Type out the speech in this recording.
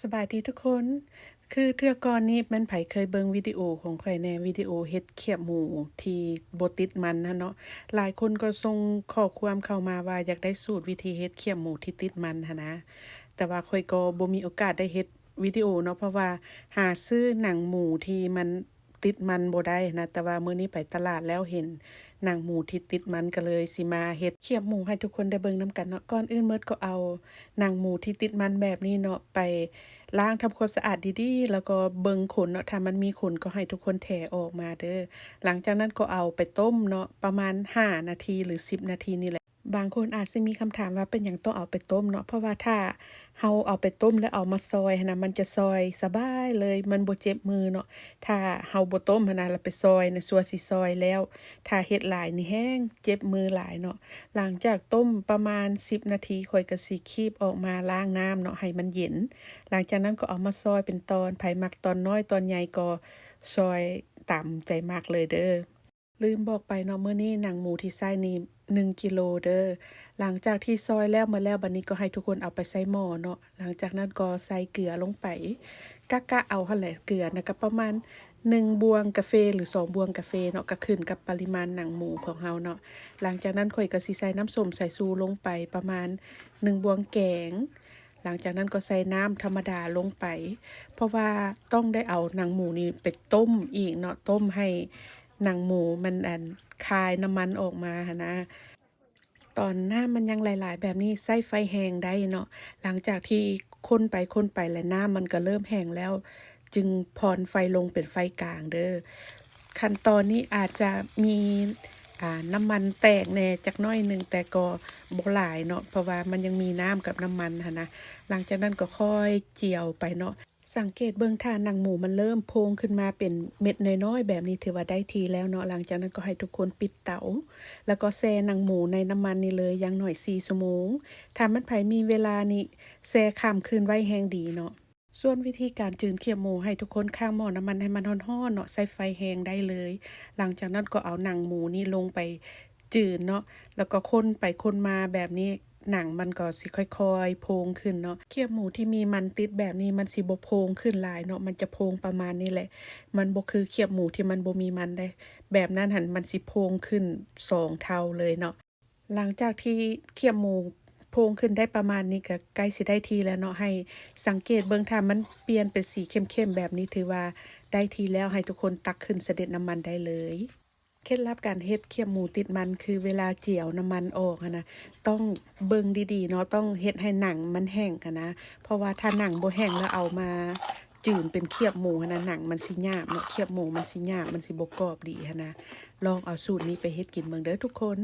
ສະບາຍດີທຸກຄົນ. ຄືເທື່ອກ່ອນນີ້ແມ່ນໃຜເຄີຍເບິ່ງວິດີໂອຂອງຂ້ອຍແດ່ ວິດີໂອເຮັດຂຽບໝູທີ່ບໍ່ຕິດມັນຫັ້ນເນາະ. ຫຼາຍຄົນກໍສົ່ງຂໍ້ຄວາມເຂົ້າມາວ່າຢາກໄດ້ສູດວິທີເຮັດຂຽບໝູທີ່ຕິດມັນຫັ້ນນະ. ແຕ່ວ່າຂ້ອຍກໍບໍ່ມີໂອກາດໄດ້ເຮັດວິດີໂອເນາະ ເພາະວ່າຫາຊື້ໜັງໝູທີ່ມັນ ຕິດມັນບໍ່ໄດ້ນະ, ແຕ່ວ່າມື້ນີ້ໄປຕະຫຼາດແລ້ວເຫັນໜັງໝູທີ່ຕິດມັນ ກໍເລີຍຊິມາເຮັດຂຽບໝູໃຫ້ທຸກຄົນໄດ້ເບິ່ງນຳກັນເນາະ. ກ່ອນອື່ນໝົດກໍເອົາໜັງໝູທີ່ຕິດມັນແບບນີ້ເນາະ ໄປລ້າງທຳຄວາມສະອາດດີໆ ແລ້ວກໍເບິ່ງຂົນເນາະ, ຖ້າມັນມີຂົນກໍໃຫ້ທຸກຄົນແຖອອກມາເດີ້. ຫຼັງຈາກນັ້ນກໍເອົາໄປຕົ້ມເນາະ ປະມານຫ້ານາທີ ຫຼື ສິບນາທີນີ້ແຫຼະ. ບາງຄົນອາດຊິມີຄຳຖາມວ່າເປັນຫຍັງຕ້ອງເອົາໄປຕົ້ມເນາະ, ເພາະວ່າຖ້າເຮົາເອົາໄປຕົ້ມແລ້ວເອົາມາຊອຍຫັ້ນນະ ມັນຈະຊອຍສະບາຍເລີຍ ມັນບໍ່ເຈັບມືເນາະ. ຖ້າເຮົາບໍ່ຕົ້ມຫັ້ນນະ ແລ້ວໄປຊອຍນະ ຊົ່ວຊິຊອຍແລ້ວ ຖ້າເຮັດຫຼາຍນີ້ແຮງເຈັບມືຫຼາຍເນາະ. ຫຼັງຈາກຕົ້ມປະມານສິບນາທີ ຂ້ອຍກໍຊິຄີບອອກມາລ້າງນ້ຳເນາະ ໃຫ້ມັນເຢັນ. ຫຼັງຈາກນັ້ນກໍເອົາມາຊອຍເປັນຕອນ ໃຜມັກຕອນນ້ອຍຕອນໃຫຍ່ກໍຊອຍຕາມໃຈມັກເລີຍເດີ້. ລືມບອກໄປເນາະ ມື້ນີ້ໜັງໝູທີ່ໃຊ້ນີ້ໜຶ່ງກິໂລເດີ້. ຫຼັງຈາກທີ່ຊອຍແລ້ວໝົດແລ້ວ ບັດນີ້ກໍໃຫ້ທຸກຄົນເອົາໄປໃສ່ໝໍ້ເນາະ. ຫຼັງຈາກນັ້ນກໍໃສ່ເກືອລົງໄປ ກະກະເອົາຫັ້ນແຫຼະ ເກືອນະ ກໍປະມານໜຶ່ງບ່ວງກາເຟ ຫຼື ສອງບ່ວງກາເຟເນາະ ກໍຂຶ້ນກັບປະລິມານໜັງໝູຂອງເຮົາເນາະ. ຫຼັງຈາກນັ້ນຂ້ອຍກໍຊິໃສ່ນ້ຳສົ້ມສາຍຊູລົງໄປປະມານໜຶ່ງບ່ວງແກງ. ຫຼັງຈາກນັ້ນກໍໃສ່ນ້ຳທຳມະດາລົງໄປ ເພາະວ່າຕ້ອງໄດ້ເອົາໜັງໝູນີ້ໄປຕົ້ມອີກເນາະ, ຕົ້ມໃຫ້ໜັງໝູມັນ ອັນ ຄາຍນ້ຳມັນອອກມາຫັ້ນນະ. ຕອນນ້ຳມັນຍັງຫຼາຍໆແບບນີ້ໃຊ້ໄຟແຮງໄດ້ເນາະ. ຫຼັງຈາກທີ່ຄົນໄປຄົນໄປແລ້ວ ນ້ຳມັນກໍເລີ່ມແຫ້ງແລ້ວ ຈຶ່ງຜ່ອນໄຟລົງເປັນໄຟກາງເດີ້. ຂັ້ນຕອນນີ້ອາດຈະມີ ອ່າ ນ້ຳມັນແຕກແດ່ຈັກໜ້ອຍໜຶ່ງ ແຕ່ກໍບໍ່ຫຼາຍເນາະ ເພາະວ່າມັນຍັງມີນ້ຳກັບນ້ຳມັນຫັ້ນນະ. ຫຼັງຈາກນັ້ນກໍຄ່ອຍຈຽວໄປເນາະ. ສັງເກດເບິ່ງ ຖ້າໜັງໝູມັນເລີ່ມໂພງຂຶ້ນມາເປັນເມັດນ້ອຍໆແບບນີ້ ຖືວ່າໄດ້ທີ່ແລ້ວເນາະ. ຫຼັງຈາກນັ້ນກໍໃຫ້ທຸກຄົນປິດເຕົາ ແລ້ວກໍແຊ່ໜັງໝູໃນນ້ຳມັນນີ້ເລີຍ ຢ່າງໜ້ອຍສີ່ຊົ່ວໂມງ. ຖ້າມັນໃຜມີເວລານີ້ ແຊ່ຂ້າມຄືນໄວ້ແຮງດີເນາະ. ສ່ວນວິທີການຈືນຂຽບໝູ ໃຫ້ທຸກຄົນຄ້າງໝໍ້ນ້ຳມັນໃຫ້ມັນຮ້ອນໆເນາະ, ໃຊ້ໄຟແຮງໄດ້ເລີຍ. ຫຼັງຈາກນັ້ນກໍເອົາໜັງໝູນີ້ລົງໄປຈືນເນາະ ແລ້ວກໍຄົນໄປຄົນມາແບບນີ້ ໜັງມັນກໍຊິຄ່ອຍໆໂພງຂຶ້ນເນາະ. ຂຽບໝູທີ່ມີມັນຕິດແບບນີ້ມັນຊິບໍ່ໂພງຂຶ້ນຫຼາຍເນາະ, ມັນຈະໂພງປະມານນີ້ແຫຼະ. ມັນບໍ່ຄືຂຽບໝູທີ່ມັນບໍ່ມີມັນເດ້, ແບບນັ້ນຫັ້ນມັນຊິໂພງຂຶ້ນສອງເທົ່າເລີຍເນາະ. ຫຼັງຈາກທີ່ຂຽບໝູໂພງຂຶ້ນໄດ້ປະມານນີ້ ກໍໃກ້ຊິໄດ້ທີ່ແລ້ວເນາະ. ໃຫ້ສັງເກດເບິ່ງ ຖ້າມັນປ່ຽນເປັນສີເຂັ້ມໆແບບນີ້ ຖືວ່າໄດ້ທີ່ແລ້ວ, ໃຫ້ທຸກຄົນຕັກຂຶ້ນສະເດັດນ້ຳມັນໄດ້ເລີຍ. ເຄັດລັບການເຮັດຂຽບໝູຕິດມັນ ຄືເວລາຈຽວນ້ຳມັນອອກຫັ້ນນະ ຕ້ອງເບິ່ງດີໆເນາະ, ຕ້ອງເຮັດໃຫ້ໜັງມັນແຫ້ງຫັ້ນນະ, ເພາະວ່າຖ້າໜັງບໍ່ແຫ້ງແລ້ວເອົາມາຈືນເປັນຂຽບໝູຫັ້ນນະ ໜັງມັນຊິຫຍາບເນາະ, ຂຽບໝູມັນຊິຫຍາບ ມັນຊິບໍ່ກອບດີຫັ້ນນະ. ລອງເອົາສູດນີ້ໄປເຮັດກິນເບິ່ງເດີ້ທຸກຄົນ.